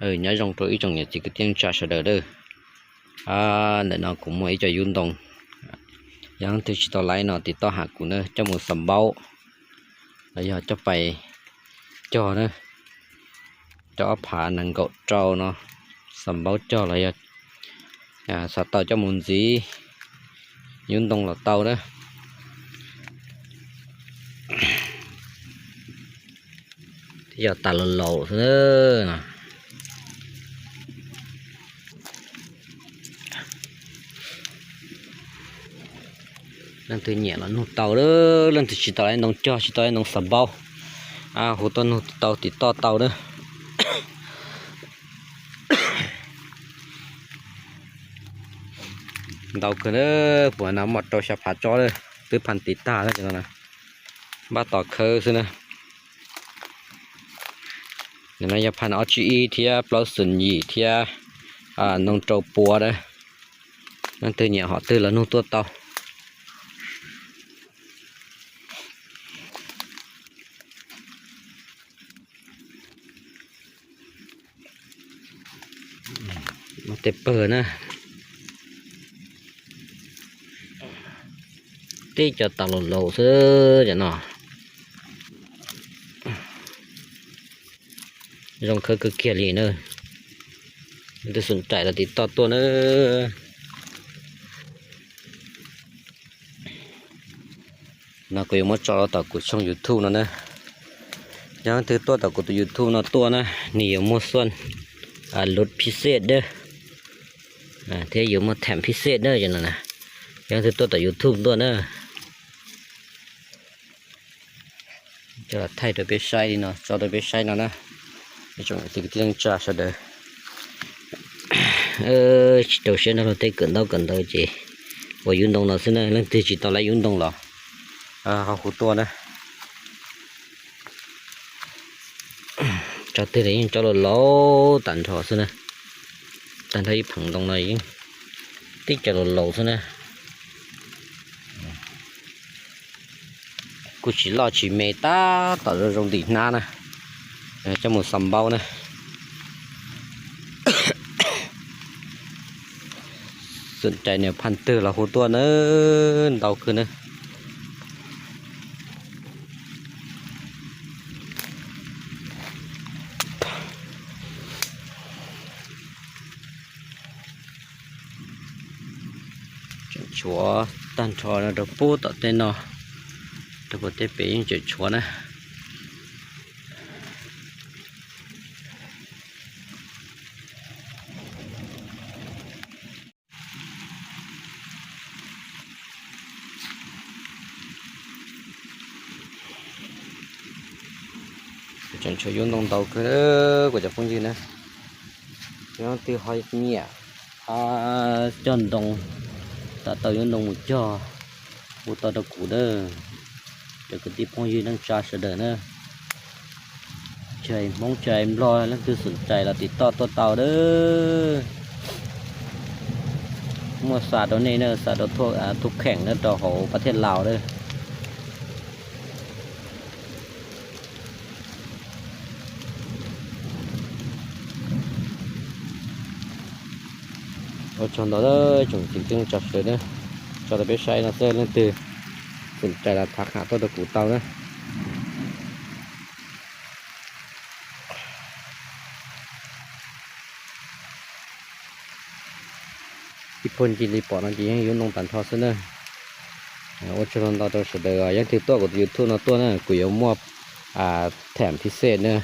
Nyob zoo rau ib tsoom niam txiv kwv tij neej tsa sawv daws lawm. Ntawm no kuv muaj ib co yub ntoo, yog leej twg tsis tau laib no tiv toj hais kuv na, coj mus xav npaub los yog coj pais cog na, coj ob phav nees nkaum rau no, xav npaub cog los yog xav tau coj mus ntxiv yub ntoo los tau na. Thiab yog tas laus laus xwb na. Leej twg nyiam los nug tau, leej twg tsis tau laib ntoo cog, tsis tau laib ntoo xav npaub, hu tuaj nug tau tiv toj tau na. Ntau kawg na, puas no muaj rau xya phav tsob lawm, twb phaj tiv tag lawm no, npaj tos khawb xwb na. Nim no yog phaj ob tsib ib thiab plaub xoom yim thiab ntoo rau pua na. Leej twg nyiam hom twg los nug tuaj tau. Muaj tej pawg na, tib co tas laus laus xwb cov no. Zoo khawb kawg kiag li na. Leej twg xoom rais los tiv toj tuaj na. No kuv yuav muab tso rau tom kuv tshooj YouTube no na. Yog leej twg tuaj tom kuv tus YouTube no tuaj na, nws yuav muaj xuaj lub phij xej dawb, thiab yuav muaj tham phij xej dawb cov no na. Yog leej twg tuaj tom YouTube tuaj na. Coj los thaij rau peb saib li no, tso rau peb saib no na. Ib tsoom kwv tij neej tsa sawv daws, tsis rau siab nrog luag tej kawm ntaub kawm ntawv ces ua yub ntoo no xwb na. Leej twg tsis tau laib yub ntoo los ho hu tuaj na. Tsob twg los yeej tsob laus laus tag nrho xwb na. Tag nrho ib pheem ntoo no yeej tib co laus laus xwb na. Kuj tsis loj tsis me, tab tom zoo zoo ntim hnab na, coj mus xav npaub na. Xoom rais niam phaj twg los hu tuaj na, ntau kawg na. Tseem tshuav tag nrho no rau pub tom tej no, rau puag tej pem yeej tseem tshuav na. Tseem tshuav yub ntoo ntau kawg kuv cov phooj ywg na. Yog leej twg ho nyiam coj ntoo, tam tau yub ntoo mus cog, hu tau rau kuv na, cov kwv tij phooj ywg neej tsa sawv daws na. Tsis hais Hmoob tsis hais Nplog, leej twg xoom rais los tiv toj tuaj tau na. Muaj xa rau nej na, xa rau thub kheem na rau hauv pab thiaj Laus na. Ua tsaug ntau tsoom txiv tseej tsa sawv na, tso rau peb saib no xwb, leej twg xoom rais los thov qhia tuaj rau kuv tau na. Ib puag ncig li pom no ces yeej yub ntoo tag nrho xwb na. Ua tsaug ntau rau sawv daws, yog leej twg tuaj kuv tus YouTube no tuaj na, kuv yuav muaj tham phij xej na.